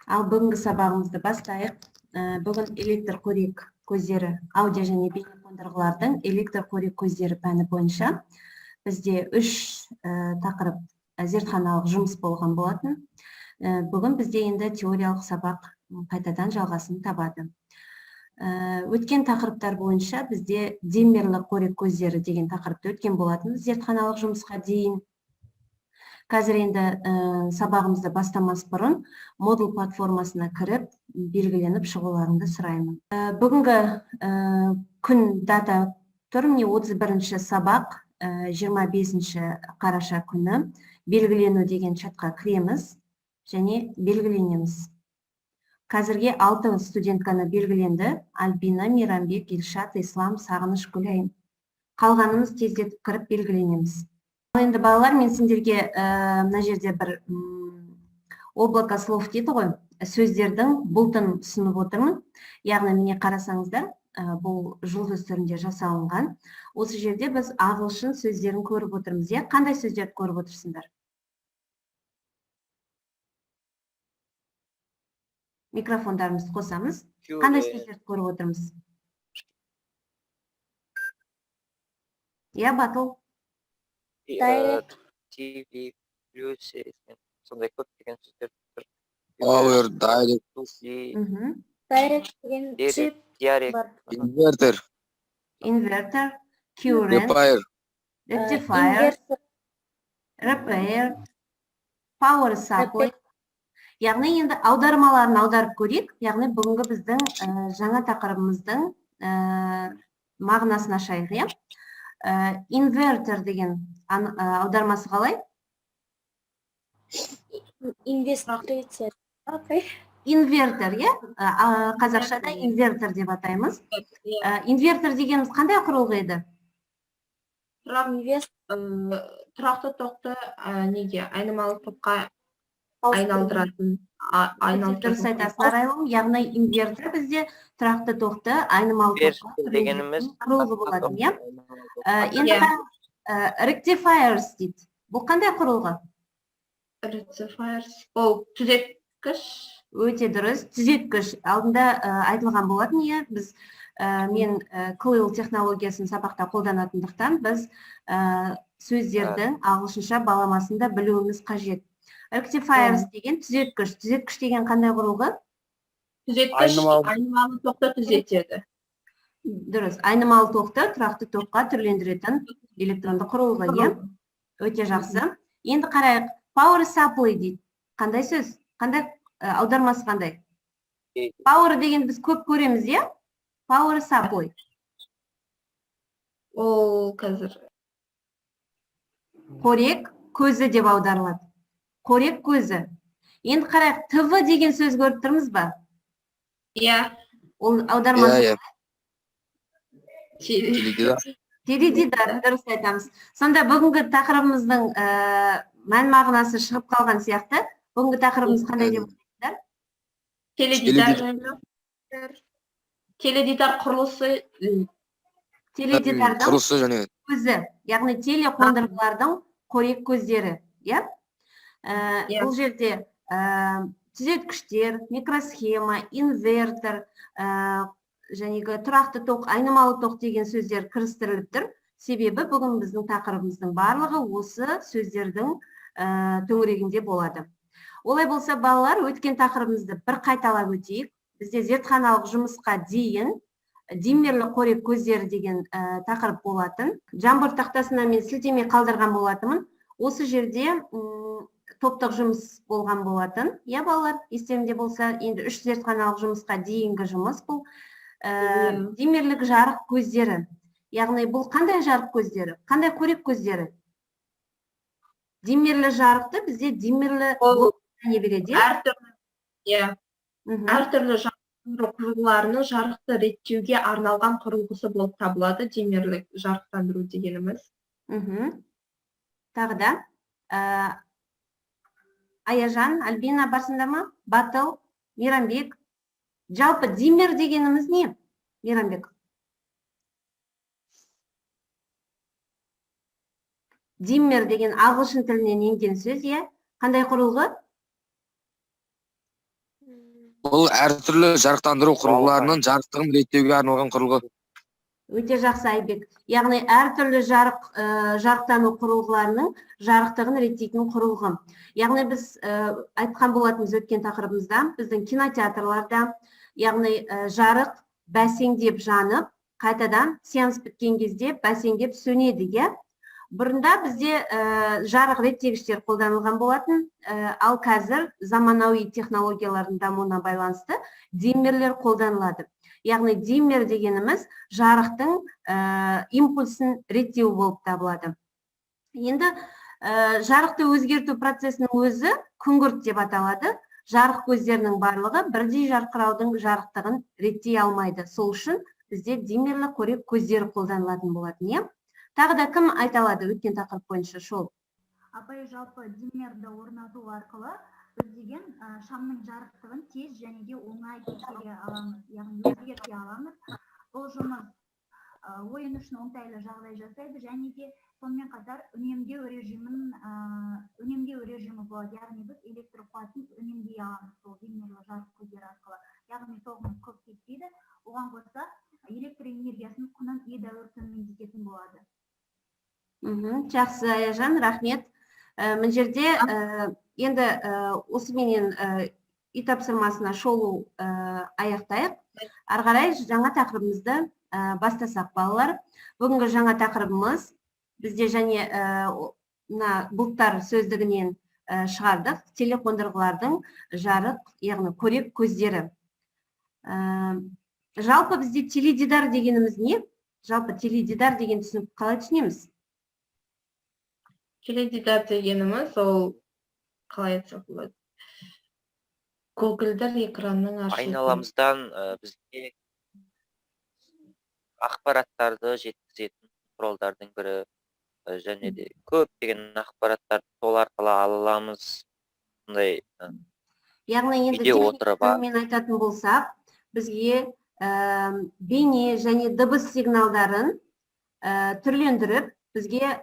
Ал бүгінгі сабағымызды бастайық. Бүгін электр қорек көздері, аудио және бейне қондырғылардың электр қорек көздері пәні бойынша бізде үш тақырып зертханалық жұмыс болған болатын. Бүгін бізде енді теориялық сабақ қайтадан жалғасын табады. Өткен тақырыптар бойынша бізде диммерлі қорек көздері деген тақырыпты өткен болатын зертханалық жұмысқа дейін. Қазір енді сабағымызды бастамас бұрын Moodle платформасына кіріп, белгіленіп шығуларыңды сұраймын. Бүгінгі күн дата тұр, міне 31 сабақ, 25 қараша күні белгілену деген чатқа кіреміз және белгіленеміз. Қазірге 6 студент қана белгіленді: Альбина, Мейрамбек, Елшат, Ислам, Сағыныш, Гүлайым. Қалғанымыз тездетіп кіріп белгіленеміз. Ал енді, балалар, мен сендерге мына жерде бір облако слов дейді ғой, сөздердің бұлтын ұсынып отырмын. Яғни, міне, қарасаңыздар, бұл жұлдыз түрінде жасалынған. Осы жерде біз ағылшын сөздерін көріп отырмыз, иә? Қандай сөздерді көріп отырсыңдар? Микрофондарымызды қосамыз. Қандай сөздерді көріп отырмыз? Иә, Батыл. Direct. TV, плюс, сондай көптеген сөздер тұр. Power, direct, Туфли, Direct деген Direct. Чип диарек, бар. Inverter, Inverter, current, repair, rectifier, Инвертор. Repair, power supply. Яғни енді аудармаларын аударып көрейік. Яғни бүгінгі біздің жаңа тақырыбымыздың мағынасын ашайық, иә? Инвертор деген аудармасы қалай? Инвестиция. Окей. Инвертор, иә? Қазақшада инвертор деп атаймыз. Инвертор дегеніміз қандай құрылғы еді? Инвест Тұрақты тоқты неге, айнымалы токқа айналдыратын Өте дұрыс айтасың, Арайлым. Яғни инвертор бізде тұрақты тоқты айнымалы Инвертор токқа дегеніміз құрылғы болатын, иә? Енді Иә. қараңыз, rectifiers дейді. Бұл қандай құрылғы? Rectifiers ол түзеткіш. Өте дұрыс, түзеткіш. Алдында айтылған болатын, иә, біз мен CLIL технологиясын сабақта қолданатындықтан, біз сөздердің ағылшынша баламасын да білуіміз қажет. Rectifiers деген түзеткіш. Түзеткіш деген қандай құрылғы? Түзеткіш Айнымалы. Айнымалы тоқты түзетеді. Дұрыс, айнымалы тоқты тұрақты токқа түрлендіретін электронды құрылғы, иә? Өте жақсы. Енді қарайық, power supply дейді. Қандай сөз? Қандай аудармасы қандай? Power деген біз көп көреміз, иә? Power supply. Ол қазір Қорек көзі деп аударылады. Қорек көзі. Енді қарайық, ТВ деген сөз көріп тұрмыз ба? Иә. Ол аудармасы Иә. Теледидар. Теледидар, дұрыс айтамыз. Сонда бүгінгі тақырыбымыздың мән мағынасы шығып қалған сияқты. Бүгінгі тақырыбымыз қандай деп? Теледидар жайлы, теледидар құрылысы. Теледидардың Құрылысы және көзі, яғни телеқондырғылардың қорек көздері, иә? Иә. Бұл жерде түзеткіштер, микросхема, инвертор, жәнегі тұрақты ток, айнымалы ток деген сөздер кірістіріліп тұр. Себебі бүгін біздің тақырыбымыздың барлығы осы сөздердің төңірегінде болады. Олай болса, балалар, өткен тақырыбымызды бір қайталап өтейік. Бізде зертханалық жұмысқа дейін диммерлі қорек көздері деген тақырып болатын. Jamboard тақтасына мен сілтеме қалдырған болатынмын. Осы жерде топтық жұмыс болған болатын, иә, балалар, естеріңде болса. Енді үш зертханалық жұмысқа дейінгі жұмыс бұл. Диммерлік жарық көздері, яғни бұл қандай жарық көздері, қандай қорек көздері? Диммерлі жарықты бізде диммерлі Ол не береді, иә? Әртүрлі, иә. Әртүрлі жарықтандыру құрылғыларының жарықты реттеуге арналған құрылғысы болып табылады диммерлік жарықтандыру дегеніміз. Тағы да Аяжан, Альбина барсыңдар ма? Батыл, Мейрамбек. Жалпы диммер дегеніміз не, Мейрамбек? Диммер деген ағылшын тілінен енген сөз, иә? Қандай құрылғы? Бұл әртүрлі жарықтандыру құрылғыларының жарықтығын реттеуге арналған құрылғы. Өте жақсы, Айбек. Яғни әртүрлі жарықтану құрылғыларының жарықтығын реттейтін құрылғы. Яғни біз айтқан болатынбыз өткен тақырыбымызда, біздің кинотеатрларда, яғни жарық бәсеңдеп жанып, қайтадан сеанс біткен кезде бәсеңдеп сөнеді, иә. Бұрында бізде жарық реттегіштер қолданылған болатын, ал қазір заманауи технологиялардың дамуына байланысты диммерлер қолданылады. Яғни диммер дегеніміз жарықтың импульсін реттеу болып табылады. Енді жарықты өзгерту процесінің өзі күңгірт деп аталады. Жарық көздерінің барлығы бірдей жарқыраудың жарықтығын реттей алмайды. Сол үшін бізде диммерлі қорек көздері қолданылатын болатын, иә. Тағы да кім айта алады өткен тақырып бойынша шолып? Апай, жалпы диммерді орнату арқылы біз деген шамның жарықтығын тез және де оңай тексере аламыз, яғни өзгерте аламыз. Бұл жұмыс ойын үшін оңтайлы жағдай жасайды және де сонымен қатар үнемдеу режимі болады, яғни біз электр қуатын үнемдей аламыз сол диммерлі жарық көздері арқылы, яғни тоғымыз көп кетпейді. Оған қоса электр энергиясының құнын едәуір төмендететін болады. Жақсы, Аяжан, рахмет. Мына жерде енді осыменен үй тапсырмасына шолу аяқтайық. Ары қарай жаңа тақырыбымызды бастасақ, балалар. Бүгінгі жаңа тақырыбымыз бізде және мына бұлттар сөздігінен шығардық телекондырғылардың жарық, яғни қорек көздері. Жалпы бізде теледидар дегеніміз не? Жалпы теледидар деген түсінік қалай түсінеміз? Теледидар дегеніміз ол, қалай айтсақ болады, көгілдір экранның ашылатын Айналамыздан бізге ақпараттарды жеткізетін құралдардың бірі, және де көптеген ақпараттарды сол арқылы ала аламыз сондай. Яғни енді Үйде техника отырып. тілімен айтатын болсақ, бізге бейне және дыбыс сигналдарын түрлендіріп, бізге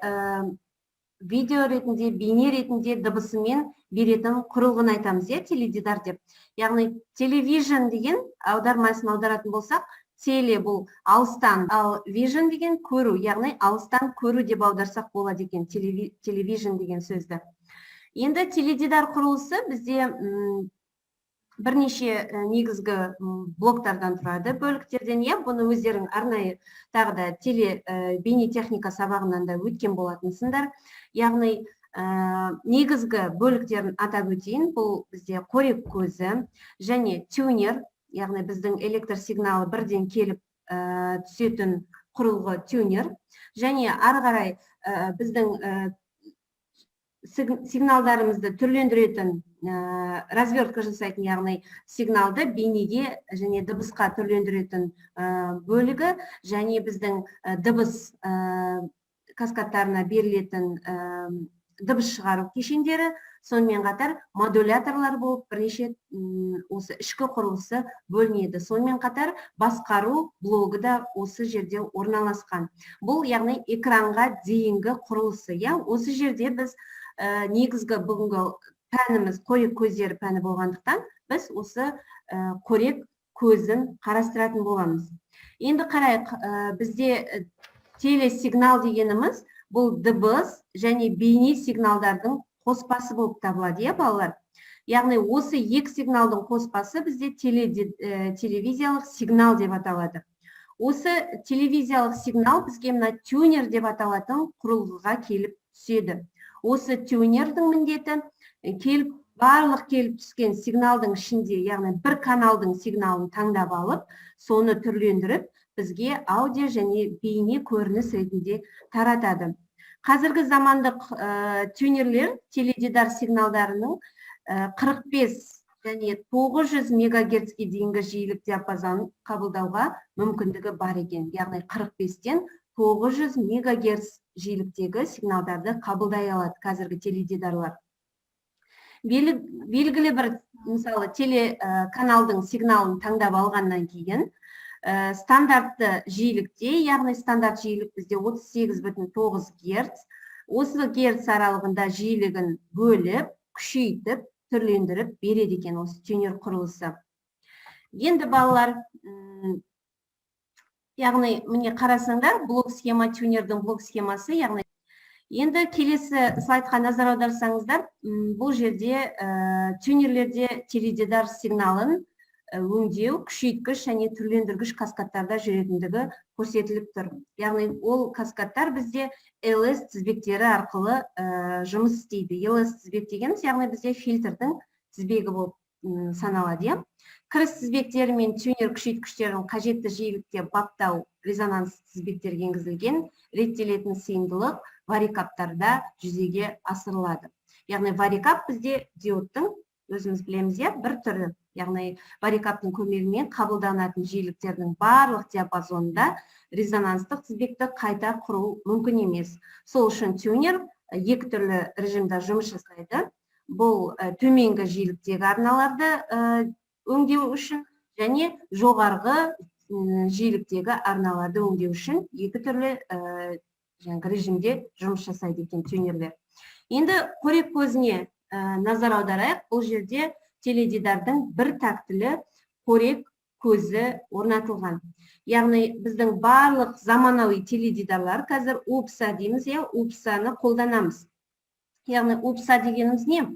видео ретінде, бейне ретінде дыбысымен беретін құрылғыны айтамыз, иә, теледидар деп. Яғни television деген аудармасын аударатын болсақ, теле бұл алыстан, ал vision деген көру, яғни алыстан көру деп аударсақ болады екен television деген сөзді. Енді теледидар құрылысы бізде бірнеше негізгі блоктардан тұрады, бөліктерден, иә. Бұны өздерің арнайы тағы да теле бейнетехника сабағынан да өткен болатынсыңдар. Яғни негізгі бөліктерін атап өтейін. Бұл бізде қорек көзі және тюнер, яғни біздің электр сигналы бірден келіп түсетін құрылғы тюнер, және ары қарай біздің сигналдарымызды түрлендіретін, развертка жасайтын, яғни сигналды бейнеге және дыбысқа түрлендіретін бөлігі, және біздің дыбыс каскадтарына берілетін дыбыс шығару кешендері, сонымен қатар модуляторлар болып бірнеше осы ішкі құрылысы бөлінеді. Сонымен қатар басқару блогы да осы жерде орналасқан. Бұл, яғни, экранға дейінгі құрылысы, иә. Осы жерде біз негізгі бүгінгі пәніміз қорек көздері пәні болғандықтан, біз осы қорек көзін қарастыратын боламыз. Енді қарайық, бізде телесигнал дегеніміз бұл дыбыс және бейне сигналдардың қоспасы болып табылады, иә, балалар. Яғни осы екі сигналдың қоспасы бізде телевизиялық сигнал деп аталады. Осы телевизиялық сигнал бізге мына тюнер деп аталатын құрылғыға келіп түседі. Осы тюнердің міндеті келіп, барлық келіп түскен сигналдың ішінде, яғни бір каналдың сигналын таңдап алып, соны түрлендіріп, бізге аудио және бейне көрініс ретінде таратады. Қазіргі замандық тюнерлер теледидар сигналдарының 45 және 900 мегагерцке дейінгі жиілік диапазонын қабылдауға мүмкіндігі бар екен. Яғни 45-тен 900 мегагерц жиіліктегі сигналдарды қабылдай алады қазіргі теледидарлар. Белгілі бір, мысалы, телеканалдың сигналын таңдап алғаннан кейін стандартты жиілікте, яғни стандарт жиілік бізде 38,9 герц, осы герц аралығында жиілігін бөліп, күшейтіп түрлендіріп береді екен осы тюнер құрылысы. Енді балалар, яғни міне қарасаңдар, блок схема, тюнердің блок схемасы, яғни енді келесі слайдқа назар аударсаңыздар, бұл жерде тюнерлерде теледидар сигналын өңдеу, күшейткіш және түрлендіргіш каскадтарда жүретіндігі көрсетіліп тұр. Яғни ол каскадтар бізде LS тізбектері арқылы жұмыс істейді. LS тізбек дегеніміз, яғни бізде фильтрдің тізбегі болып саналады, иә. Кіріс тізбектері мен тюнер күшейткіштерін қажетті жиілікте баптау резонанс тізбектерге енгізілген реттелетін сыйымдылық варикаптарда жүзеге асырылады. Яғни варикап бізде диодтың, өзіміз білеміз, иә, бір түрі. Яғни варикаптың көмегімен қабылданатын жиіліктердің барлық диапазонында резонанстық тізбекті қайта құру мүмкін емес. Сол үшін тюнер екі түрлі режимде жұмыс жасайды. Бұл төменгі жиіліктегі арналарды өңдеу үшін және жоғарғы жиіліктегі арналарды өңдеу үшін екі түрлі жаңағы режимде жұмыс жасайды екен тюнерлер. Енді қорек көзіне назар аударайық. Бұл жерде теледидардың бір тактілі қорек көзі орнатылған. Яғни біздің барлық заманауи теледидарлар қазір УПСА дейміз, иә, УПСАны қолданамыз. Яғни УПСА дегеніміз не?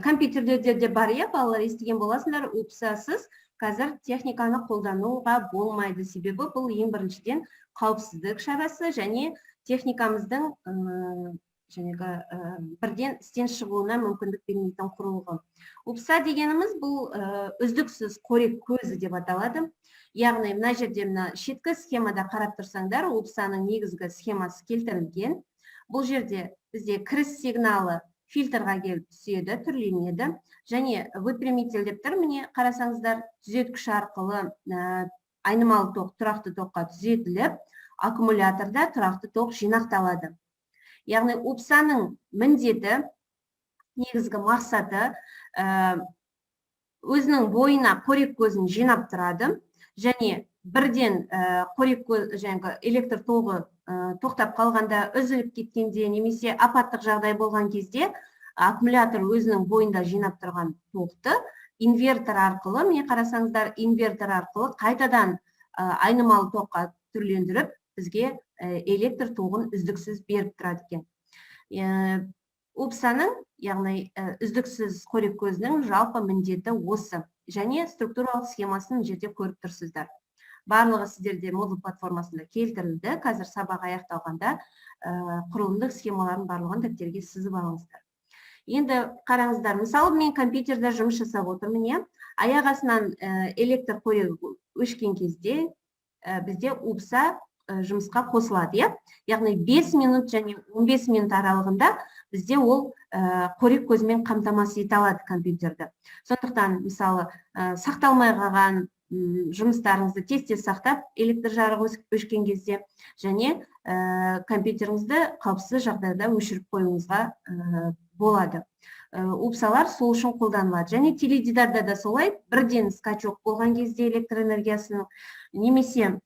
Компьютерлерде де бар, иә, балалар, естіген боласыңдар, УПСАсыз қазір техниканы қолдануға болмайды. Себебі бұл ең біріншіден қауіпсіздік шарасы және техникамыздың жаңағы бірден істен шығуына мүмкіндік бермейтін құрылғы. УПСА дегеніміз бұл үздіксіз қорек көзі деп аталады. Яғни мына жерде, мына шеткі схемада қарап тұрсаңдар, УПСАның негізгі схемасы келтірілген. Бұл жерде бізде кіріс сигналы фильтрға келіп түседі, түрленеді және выпрямитель деп тұр, міне қарасаңыздар, түзеткіш арқылы айнымалы тоқ тұрақты тоққа түзетіліп, аккумуляторда тұрақты тоқ жинақталады. Яғни УПСАның міндеті, негізгі мақсаты өзінің бойына қорек көзін жинап тұрады және бірден қорек көз, жаңағы электр тоғы тоқтап қалғанда, үзіліп кеткенде немесе апаттық жағдай болған кезде аккумулятор өзінің бойында жинап тұрған тоқты инвертор арқылы, міне қарасаңыздар, инвертор арқылы қайтадан айнымалы тоққа түрлендіріп, бізге электр тоғын үздіксіз беріп тұрады екен. УПСАның, яғни үздіксіз қорек көзінің жалпы міндеті осы және структуралық схемасын мына жерде көріп тұрсыздар. Барлығы сіздерде Moodle платформасында келтірілді. Қазір сабақ аяқталғанда құрылымдық схемалардың барлығын дәптерге сызып алыңыздар. Енді қараңыздар, мысалы, мен компьютерде жұмыс жасап отырмын, иә. Аяқ астынан электр қорегі өшкен кезде бізде УПСА жұмысқа қосылады, иә. Яғни 5 минут және 15 минут аралығында бізде ол қорек көзімен қамтамасыз ете алады компьютерді. Сондықтан, мысалы, сақталмай қалған жұмыстарыңызды тез-тез сақтап, электр жарығы өшкен кезде және компьютеріңізді қауіпсіз жағдайда өшіріп қоюыңызға болады. УПСалар сол үшін қолданылады. Және теледидарда да солай, бірден скачок болған кезде электр энергиясының немесе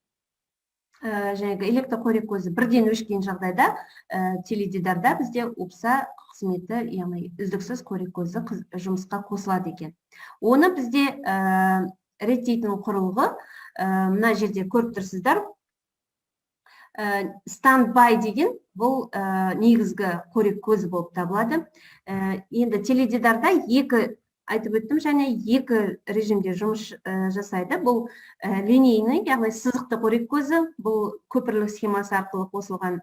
жаңағы электр қорек көзі бірден өшкен жағдайда теледидарда бізде УПСА қызметі, яғни үздіксіз қорек көзі жұмысқа қосылады екен. Оны бізде реттейтін құрылғы мына жерде көріп тұрсыздар. Standby деген бұл негізгі қорек көзі болып табылады. Енді теледидарда екі, айтып өттім, және екі режимде жұмыс жасайды. Бұл линейный, яғни сызықты қорек көзі, бұл көпірлік схемасы арқылы қосылған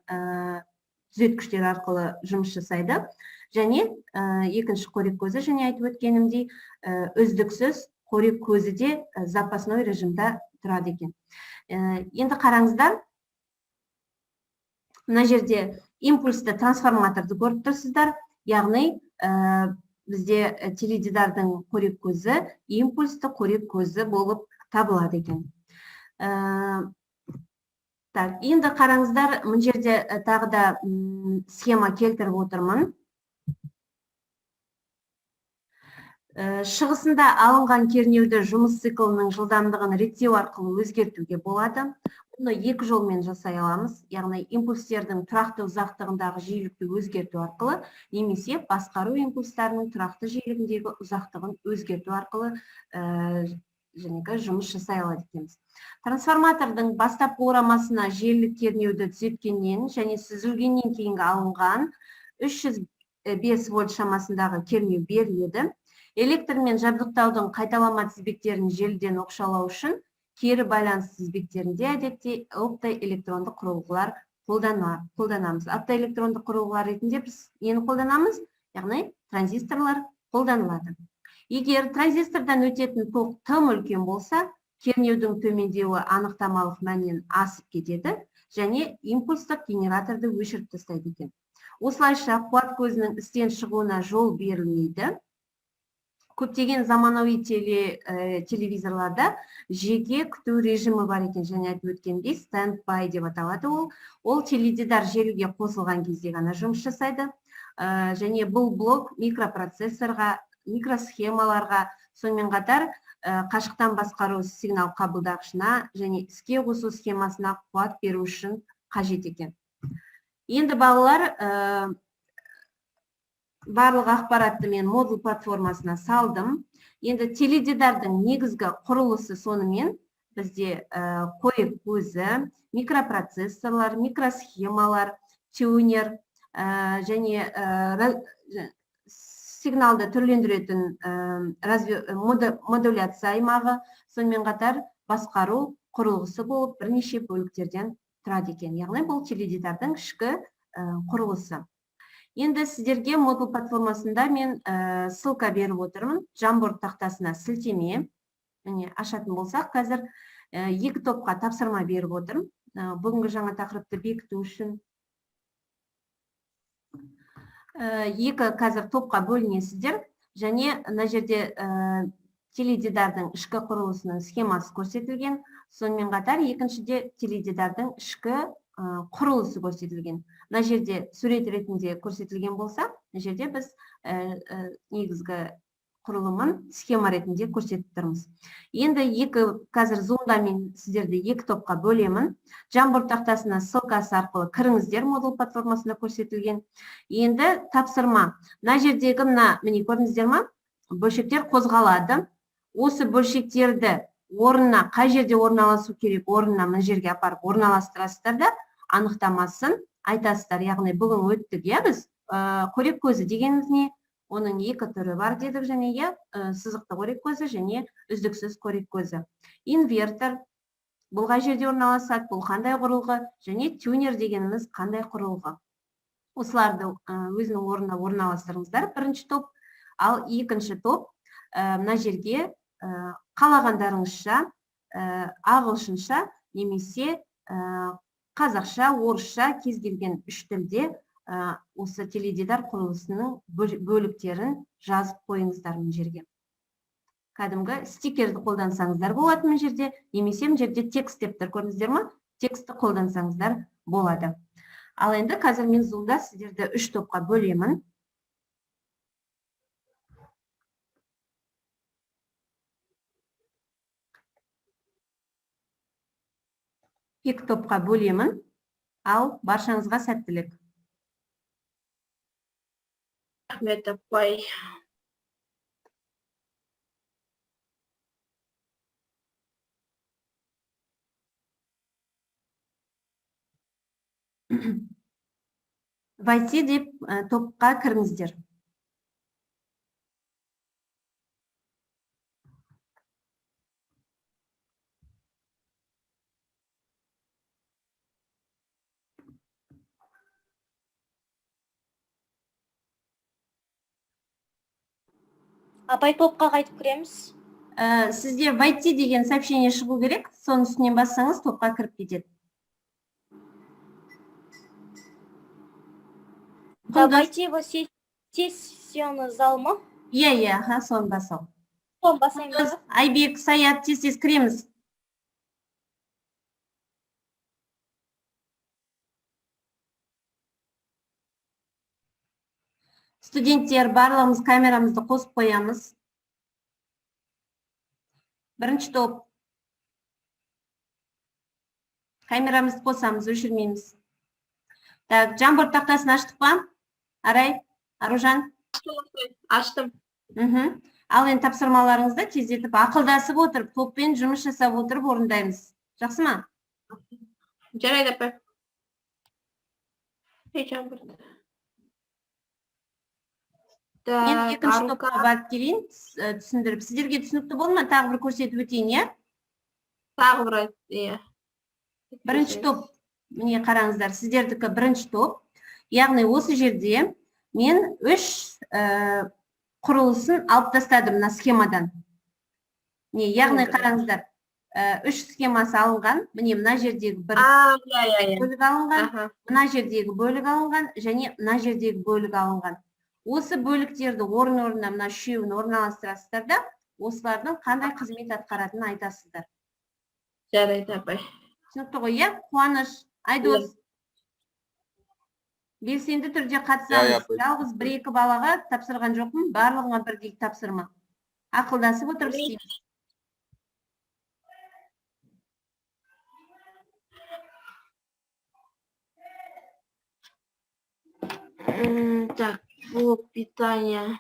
түзеткіштер арқылы жұмыс жасайды. Және екінші қорек көзі, және айтып өткенімдей, үздіксіз қорек көзі де запасной режимда тұрады екен. Енді қараңыздар, мына жерде импульсті трансформаторды көріп тұрсыздар, яғни бізде теледидардың қорек көзі импульсті қорек көзі болып табылады екен. Так, енді қараңыздар, мына жерде тағы да схема келтіріп отырмын. Шығысында алынған кернеуді жұмыс циклінің жылдамдығын реттеу арқылы өзгертуге болады. Бұны екі жолмен жасай аламыз, яғни импульстердің тұрақты ұзақтығындағы жиілікті өзгерту арқылы немесе басқару импульстарының тұрақты жиілігіндегі ұзақтығын өзгерту арқылы жаңағы жұмыс жасай алады екенбіз. Трансформатордың бастапқы орамасына желілік кернеуді түзеткеннен және сүзілгеннен кейінгі алынған 305 вольт шамасындағы кернеу беріледі. Электрмен жабдықтаудың қайталама тізбектерін желіден оқшаулау үшін кері байланыс тізбектерінде әдетте оптоэлектронды құрылғылар қолданамыз. Оптоэлектронды құрылғылар ретінде біз нені қолданамыз? Яғни транзисторлар қолданылады. Егер транзистордан өтетін ток тым үлкен болса, кернеудің төмендеуі анықтамалық мәннен асып кетеді және импульстық генераторды өшіріп тастайды екен. Осылайша қуат көзінің істен шығуына жол берілмейді. Көптеген заманауи телевизорларда жеке күту режимі бар екен, және айтып өткендей stand-by деп аталады ол. Ол теледидар желіге қосылған кезде ғана жұмыс жасайды. Және бұл блок микропроцессорға, микросхемаларға, сонымен қатар қашықтан басқару сигнал қабылдағышына және іске қосу схемасына қуат беру үшін қажет екен. Енді балалар, барлық ақпаратты мен Moodle платформасына салдым. Енді теледидардың негізгі құрылысы сонымен бізде қорек көзі, микропроцессорлар, микросхемалар, тюнер және сигналды түрлендіретін модуляция аймағы, сонымен қатар басқару құрылғысы болып бірнеше бөліктерден тұрады екен. Яғни бұл теледидардың ішкі құрылысы. Енді сіздерге Moodle платформасында мен ссылка беріп отырмын. Jamboard тақтасына сілтеме. Міне, ашатын болсақ, қазір екі топқа тапсырма беріп отырмын. Бүгінгі жаңа тақырыпты бекіту үшін. Екі қазір топқа бөлінесіздер. Және мына жерде теледидардың ішкі құрылысының схемасы көрсетілген. Сонымен қатар екіншіде теледидардың ішкі құрылысы көрсетілген. Мына жерде сурет ретінде көрсетілген болса, мына жерде біз негізгі құрылымын схема ретінде көрсетіп тұрмыз. Енді екі, қазір Zoom-да мен сіздерді екі топқа бөлемін. Jamboard тақтасына ссылкасы арқылы кіріңіздер, Moodle платформасында көрсетілген. Енді тапсырма. Мына жердегі мына, міне көрдіңіздер ма? Бөлшектер қозғалады. Осы бөлшектерді орнына, қай жерде орналасу керек, орнына мына жерге апарып орналастырасыздар да, анықтамасын айтасыздар. Яғни бүгін өттік, иә, біз қорек көзі дегеніміз не? Оның екі түрі бар дедік және, иә, сызықты қорек көзі және үздіксіз қорек көзі. Инвертор бұл қай жерде орналасады, бұл қандай құрылғы, және тюнер дегеніміз қандай құрылғы. Осыларды өзінің орнына орналастырыңыздар, бірінші топ. Ал екінші топ мына жерге қалағандарыңызша, ағылшынша немесе қазақша, орысша, кез келген үш тілде осы теледидар құрылысының бөліктерін жазып қойыңыздар мына жерге. Кәдімгі стикерді қолдансаңыздар болады мына жерде, немесе мына жерде текст деп тұр, көрдіңіздер ма? Текстті қолдансаңыздар болады. Ал енді қазір мен Zoom-да сіздерді үш топқа бөлемін. Екі топқа бөлемін. Ал баршаңызға сәттілік. Рахмет, апай. Войти деп топқа кіріңіздер. Апай, топқа қайтып кіреміз? Сізде войти деген сообщение шығу керек, соның үстінен бассаңыз топқа кіріп кетеді. Да, Құндыз. войти в сессияны зал ма? Иә, иә, аха, соны басау. Соны басайын ба? Құндыз, Айбек, Саят, тез-тез кіреміз. Студенттер, барлығымыз камерамызды қосып қоямыз. Бірінші топ. Камерамызды қосамыз, өшірмейміз. Так, Jamboard тақтасын аштық па? Арай, Аружан? Аштым. Ал енді тапсырмаларыңызды тездетіп, ақылдасып отырып, топпен жұмыс жасап отырып орындаймыз. Жақсы ма? Жарайды, апай. Ей, Jamboard. Мен Так, екінші Арука. топқа барып келейін, түсіндіріп. Сіздерге түсінікті болды ма? Тағы бір көрсетіп өтейін, иә? Тағы бір айт, иә. Бірінші топ, міне қараңыздар, сіздердікі бірінші топ. Яғни осы жерде мен үш құрылысын алып тастадым мына схемадан. Міне, яғни қараңыздар, үш схемасы алынған. Міне, мына жердегі бір А, иә, иә, иә. бөлік алынған, мына жердегі бөлік алынған және мына жердегі бөлік алынған. Осы бөліктерді орын-орнына, мына үшеуін орналастырасыздар да, осылардың қандай қызмет атқаратынын айтасыздар. Жарайды, апай. Түсінікті ғой, иә? Қуаныш, Айдос. Белсенді түрде қатысамыз. Иә, апай. Жалғыз бір-екі балаға тапсырған жоқпын, барлығына бірдей тапсырма. Ақылдасып отырып істейміз. Так, блок питания.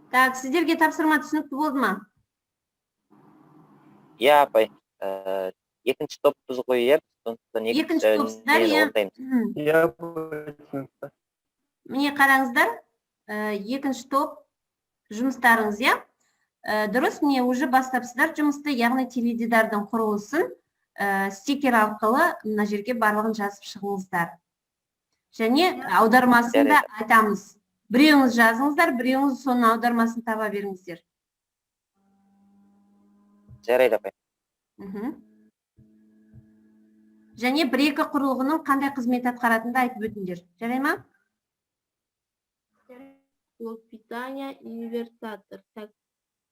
Так, сіздерге тапсырма түсінікті болды ма? Иә, апай. Екінші топпыз ғой, иә? Сондықтан Екінші топсыздар, нені иә. орындаймыз. Иә, түсінікті. Міне қараңыздар, екінші топ жұмыстарыңыз, иә? Дұрыс, міне уже бастапсыздар жұмысты, яғни теледидардың құрылысын стикер арқылы мына жерге барлығын жазып шығыңыздар. Және аудармасын да айтамыз. Біреуіңіз жазыңыздар, біреуіңіз соның аудармасын таба беріңіздер. Жарайды, апай. Және бір-екі құрылғының қандай қызмет атқаратынын да айтып өтіңдер. Жарай ма? Блок питания, инвертатор. Так,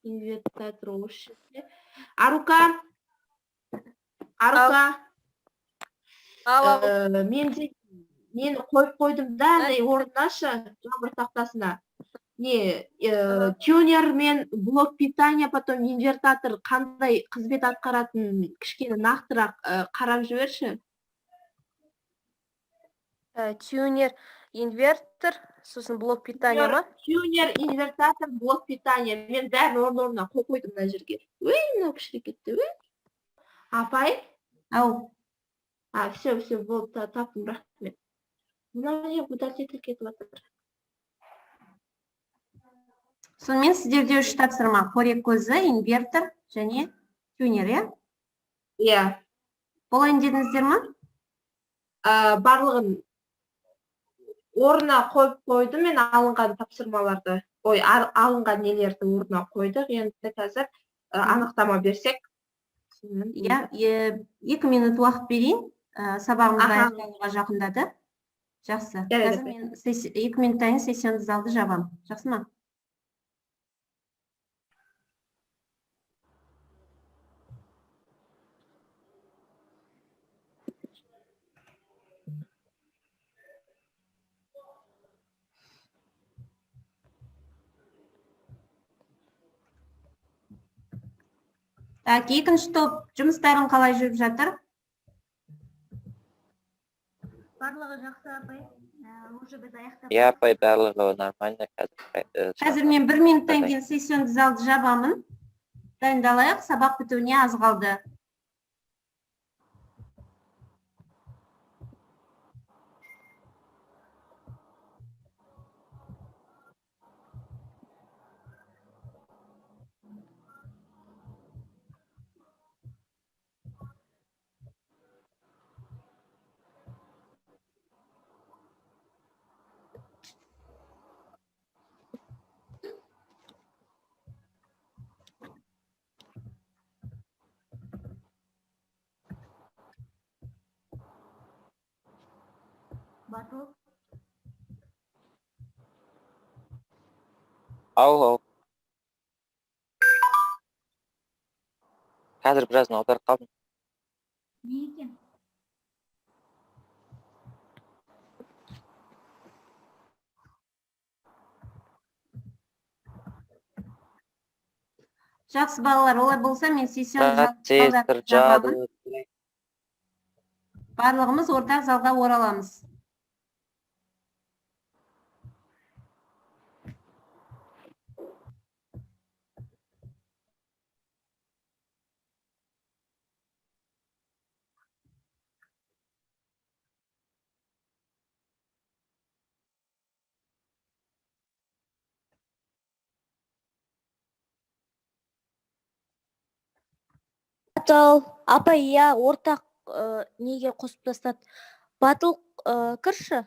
инвертатор осы жерде. Арука. Арука. Ал. Мен де нені қойып қойдым да, андай орнына шы, жаңбыр тақтасына. Не, тюнер мен блок питания, потом инвертатор қандай қызмет атқаратынын кішкене нақтырақ қарап жіберші. Тюнер, инвертор, сосын блок питания ма? Тюнер, инвертатор, блок питания. Мен бәрін орын орнына қойып қойдым мына жерге. Өй, мынау кішірек кетті, өй. Апай? Ау. А, все, все, болды, таптым, рахмет. Мынау не, удалить етіліп кетіп жатыр. Сонымен сіздерде үш тапсырма: қорек көзі, инвертор және тюнер, иә? Иә. Болайын дедіңіздер ма? Барлығын орнына қойып қойдым мен алынған тапсырмаларды. Ой, алынған нелерді орнына қойдық. Енді қазір анықтама берсек. Иә, 2 минут уақыт берейін. Сабағымыз аяқталуға жақындады. Жақсы. Жарайды, Қазір мен 2 минуттан кейін сессионды залды жабамын. Жақсы ма? Так, екінші топ жұмыстарың қалай жүріп жатыр? Барлығы жақсы, апай. Уже біз аяқтап Иә, апай, барлығы нормально қазір. Қазір мен 1 минуттан Апай. кейін сессионды залды жабамын. Дайындалайық, сабақ бітуіне аз қалды. Батыл. Ау, ау. Қазір біразын аударып қалдым. Не екен? Жақсы, балалар, олай болса, мен сессияны Процессор, жабамын. Жады. Барлығымыз ортақ залға ораламыз. Батыл апай, иә, ортақ неге қосып тастады. Батыл, кірші.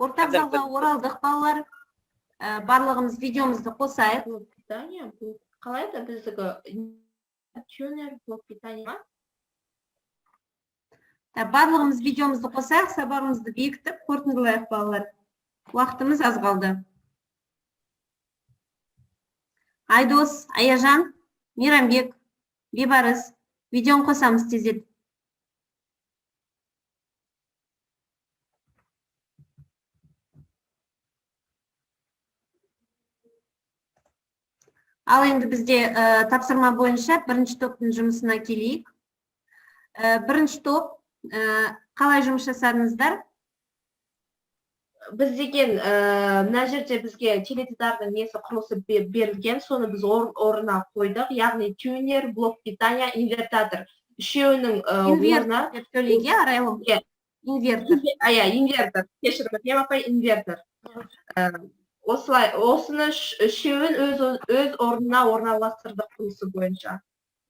Ортақ залға оралдық, балалар. Барлығымыз видеомызды қосайық. Блок питания, бұл қалай еді біздікі? Тюнер, блок питания ма? Так, барлығымыз видеомызды қосайық, сабағымызды бекітіп, қорытындылайық, балалар. Уақытымыз аз қалды. Айдос, Аяжан, Мейрамбек, Бейбарыс, видеоны қосамыз тездетіп. Ал енді бізде тапсырма бойынша бірінші топтың жұмысына келейік. Бірінші топ, қалай жұмыс жасадыңыздар? Біз деген мына жерде бізге теледидардың несі, құрылысы берілген, соны біз орнына қойдық, яғни тюнер, блок питания, инвертатор үшеуінің орнына. Инвертор деп сөйлейік, иә, Арайлым? Иә. Инвертор. А, иә, инвертор, кешірім, апай, инвертор. Осылай осыны үшеуін өз орнына орналастырдық құрылысы бойынша.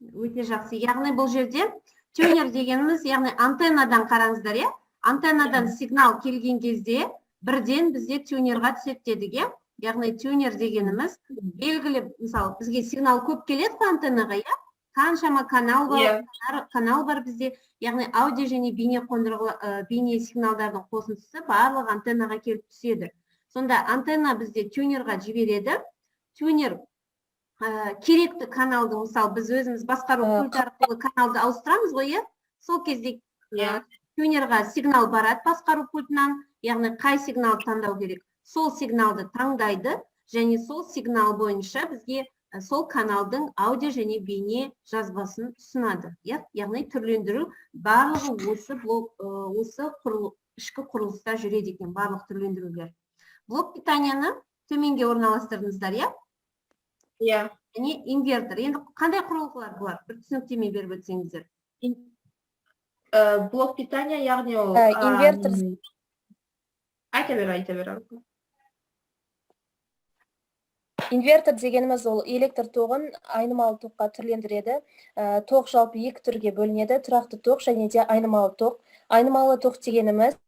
Өте жақсы. Яғни бұл жерде тюнер дегеніміз, яғни антеннадан, қараңыздар, иә, антеннадан сигнал келген кезде бірден бізде тюнерға түседі дедік, иә. Яғни тюнер дегеніміз белгілі, мысалы, бізге сигнал көп келеді ғой антеннаға, иә, қаншама канал бар, канал бар бізде, яғни аудио және бейне қондырғы, бейне сигналдардың қосындысы барлығы антеннаға келіп түседі. Сонда антенна бізде тюнерға жібереді. Тюнер керекті каналды, мысалы, біз өзіміз басқару пульті арқылы каналды ауыстырамыз ғой, иә, сол кезде тюнерға сигнал барады басқару пультынан, яғни қай сигналды таңдау керек, сол сигналды таңдайды және сол сигнал бойынша бізге сол каналдың аудио және бейне жазбасын ұсынады, иә. Яғни түрлендіру барлығы осы блок, осы ішкі құрылыста жүреді екен барлық түрлендірулер. Блок питанияны төменге орналастырдыңыздар, иә? Иә. Және инвертор. Енді қандай құрылғылар бұлар, бір түсініктеме беріп өтсеңіздер. Блок питания, яғни ол Инвертор. Айта бер, айта бер, Аружан. Инвертор дегеніміз ол электр тоғын айнымалы тоққа түрлендіреді. Тоқ жалпы екі түрге бөлінеді: тұрақты тоқ және де айнымалы тоқ. Айнымалы тоқ дегеніміз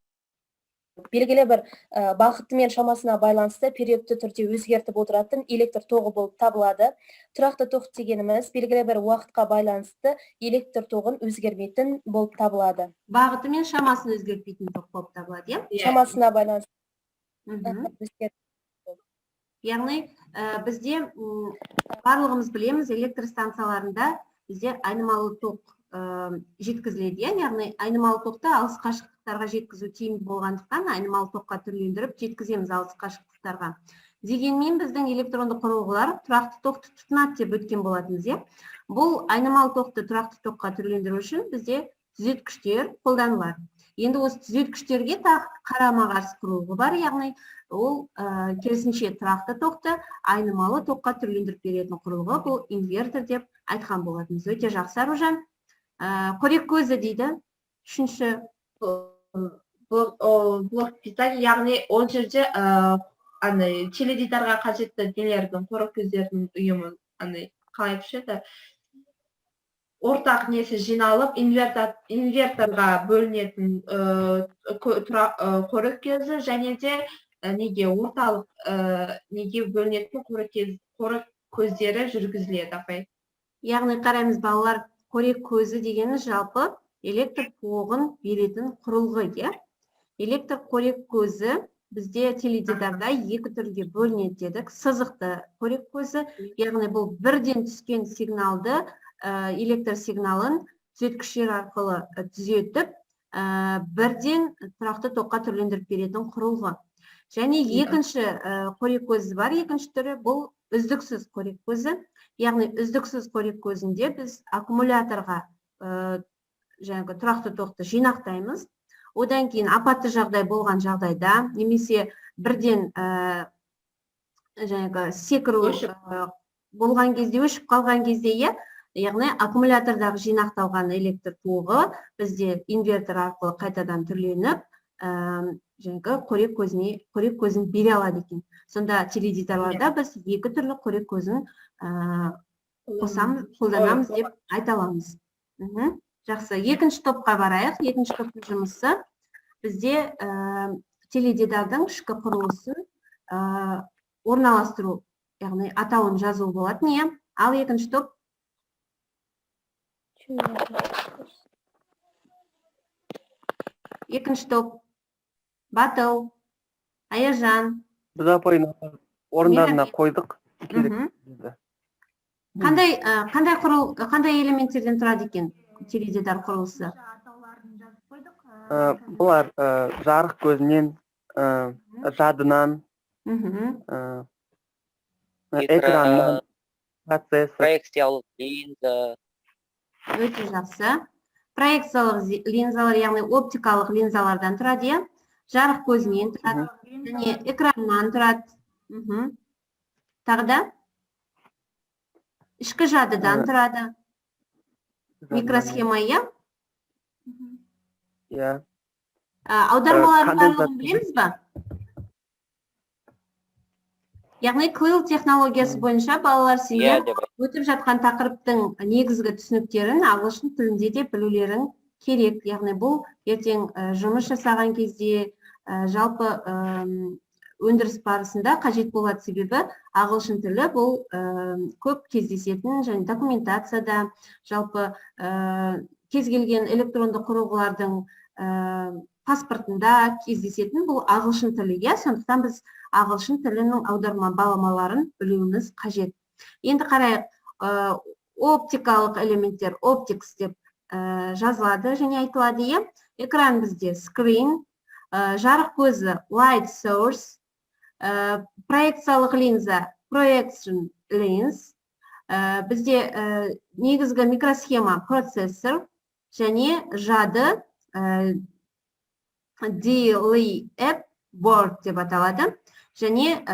белгілі бір бағыты мен шамасына байланысты периодты түрде өзгертіп отыратын электр тоғы болып табылады. Тұрақты тоқ дегеніміз белгілі бір уақытқа байланысты электр тоғын өзгермейтін болып табылады. Бағыты мен шамасын өзгертпейтін тоқ болып табылады, иә? Иә. Шамасына байланысты өзгер- Яғни бізде барлығымыз білеміз, электр станцияларында бізде айнымалы тоқ жеткізіледі, иә. Яғни айнымалы тоқты алыс қашықтықтарға жеткізу тиімді болғандықтан, айнымалы тоққа түрлендіріп жеткіземіз алыс қашықтықтарға. Дегенмен біздің электронды құрылғылар тұрақты тоқты тұтынады деп өткен болатынбыз, иә. Бұл айнымалы тоқты тұрақты тоққа түрлендіру үшін бізде түзеткіштер қолданылады. Енді осы түзеткіштерге тағы қарама-қарсы құрылғы бар, яғни ол керісінше тұрақты тоқты айнымалы тоққа түрлендіріп беретін құрылғы, бұл инвертор деп айтқан болатынбыз. Өте жақсы, Аружан. Қорек көзі дейді үшінші. Блок питания, яғни ол жерде андай теледидарға қажетті нелердің, қорек көздерінің ұйымы, андай қалай айтушы еді, ортақ несі жиналып инверторға бөлінетін қорек көзі және де неге орталық неге бөлінетін қорек көздері жүргізіледі, апай. Яғни қараймыз, балалар, қорек көзі дегеніміз жалпы электр тоғын беретін құрылғы, иә. Электр қорек көзі бізде теледидарда екі түрге бөлінеді дедік. Сызықты қорек көзі, яғни бұл бірден түскен сигналды, электр сигналын түзеткіштер арқылы түзетіп, бірден тұрақты тоққа түрлендіріп беретін құрылғы. Және екінші қорек көзі бар, екінші түрі бұл Үздіксіз қорек көзі, яғни үздіксіз қорек көзінде біз аккумуляторға жаңағы тұрақты тоқты жинақтаймыз. Одан кейін апатты жағдай болған жағдайда немесе бірден жаңағы секіру болған кезде, өшіп қалған кезде, иә, яғни аккумулятордағы жинақталған электр тоғы бізде инвертор арқылы қайтадан түрленіп, жаңағы қорек көзіне қорек көзін бере алады екен. Сонда теледидарларда біз екі түрлі қорек көзін қосамыз, қолданамыз деп айта аламыз. Жақсы, екінші топқа барайық. Екінші топтың жұмысы бізде теледидардың ішкі құрылысын орналастыру, яғни атауын жазу болатын, иә. Ал екінші топ. Тюнер. Екінші топ: Батыл, Аяжан. Біз, апай, орындарына қойдық керек деді. Қандай элементтерден тұрады екен теледидар құрылысы? Атауларын жазып қойдық. Бұлар жарық көзінен, жадынан, экраннан, процессор. Проекциялық линза. Өте жақсы. Проекциялық линзалар, яғни оптикалық линзалардан тұрады, иә, жарық көзінен тұрады және экраннан тұрады. Тағы да ішкі жадыдан тұрады, микросхема, иә. Иә. Аудармалардың барлығын Конденсатор. білеміз ба? Яғни CLIL технологиясы бойынша, балалар, сендер Иә деп. өтіп жатқан тақырыптың негізгі түсініктерін ағылшын тілінде де білулерің керек. Яғни бұл ертең жұмыс жасаған кезде, жалпы өндіріс барысында қажет болады, себебі ағылшын тілі бұл көп кездесетін және документацияда, жалпы кез келген электронды құрылғылардың паспортында кездесетін бұл ағылшын тілі, иә. Сондықтан біз ағылшын тілінің аударма баламаларын білуіміз қажет. Енді қарайық, оптикалық элементтер optics деп жазылады және айтылады, иә. Экран бізде screen, жарық көзі light source, проекциялық линза projection lens, бізде негізгі микросхема процессор және жады DLE board деп аталады және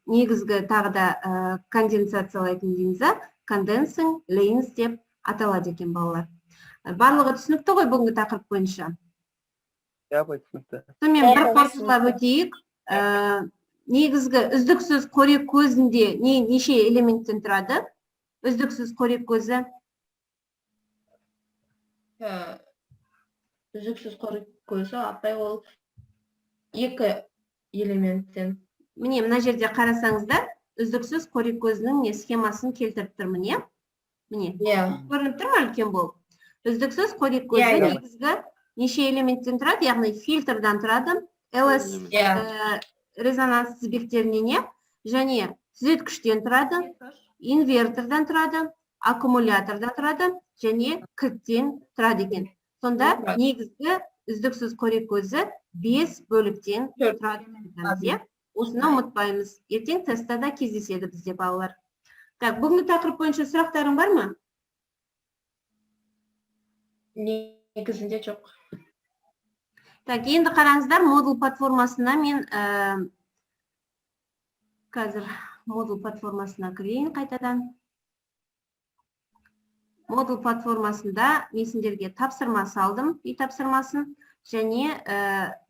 негізгі тағы да конденсациялайтын линза condensing lens деп аталады екен, балалар. Барлығы түсінікті ғой бүгінгі тақырып бойынша? Иә, апай, түсінікті. Сонымен, бір Иә, қорытындылап өтейік. Негізгі үздіксіз қорек көзінде неше элементтен тұрады үздіксіз қорек көзі? Үздіксіз қорек көзі, апай, ол екі элементтен. Міне, мына жерде қарасаңыздар, үздіксіз қорек көзінің не схемасын келтіріп тұрмын, иә, міне. Иә. Көрініп тұр ма үлкен болып? Үздіксіз қорек көзі Иә, иә. негізгі неше элементтен тұрады? Яғни фильтрдан тұрады, ЛС резонанс тізбектерінен, иә, және түзеткіштен тұрады, инвертордан тұрады, аккумулятордан тұрады және кілттен тұрады екен. Сонда Тұрады. негізгі үздіксіз қорек көзі бес бөліктен Төрт. тұрады дейміз, иә. Осыны ұмытпаймыз, ертең тестта да кездеседі бізде, балалар. Так, бүгінгі тақырып бойынша сұрақтарың бар ма? Негізінде жоқ. Так, енді қараңыздар, Moodle платформасына мен қазір Moodle платформасына кірейін қайтадан. Moodle платформасында мен сендерге тапсырма салдым, үй тапсырмасын және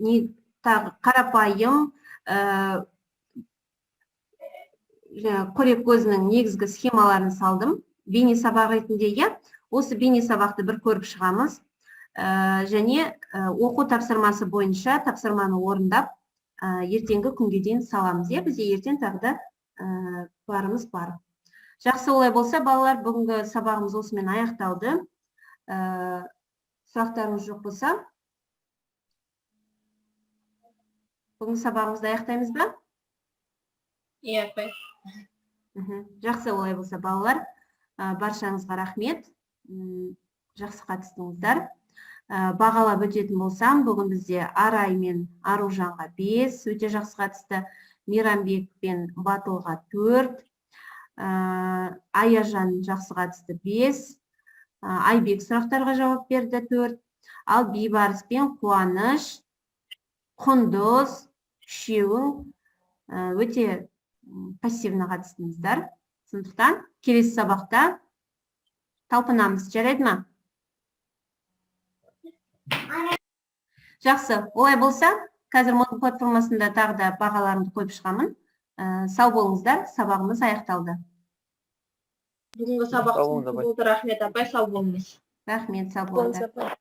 не тағы қарапайым жаңағы қорек көзінің негізгі схемаларын салдым бейне сабақ ретінде, иә. Осы бейне сабақты бір көріп шығамыз. Және оқу тапсырмасы бойынша тапсырманы орындап, ертеңгі күнге дейін саламыз, иә. Бізде ертең тағы да барымыз бар. Жақсы, олай болса, балалар, бүгінгі сабағымыз осымен аяқталды. Сұрақтарыңыз жоқ болса, бүгінгі сабағымызды аяқтаймыз ба? Иә, апай. Жақсы, олай болса, балалар, баршаңызға рахмет. Жақсы қатыстыңыздар. Бағалап өтетін болсам, бүгін бізде Арай мен Аружанға 5, өте жақсы қатысты. Мейрамбек пен Батылға 4. Аяжан жақсы қатысты, 5. Айбек сұрақтарға жауап берді, 4. Ал Бейбарыс пен Қуаныш, Құндыз, үшеуің өте пассивно қатыстыңыздар. Сондықтан келесі сабақта талпынамыз, жарайды ма? Жақсы, олай болса, қазір Moodle платформасында тағы да бағаларымды қойып шығамын. Сау болыңыздар, сабағымыз аяқталды. Бүгінгі сабақ Сау болыңыз, түсінікті апай. болды. Рахмет, апай, сау болыңыз. Рахмет, сау Болыңыз, болыңыздар. апай.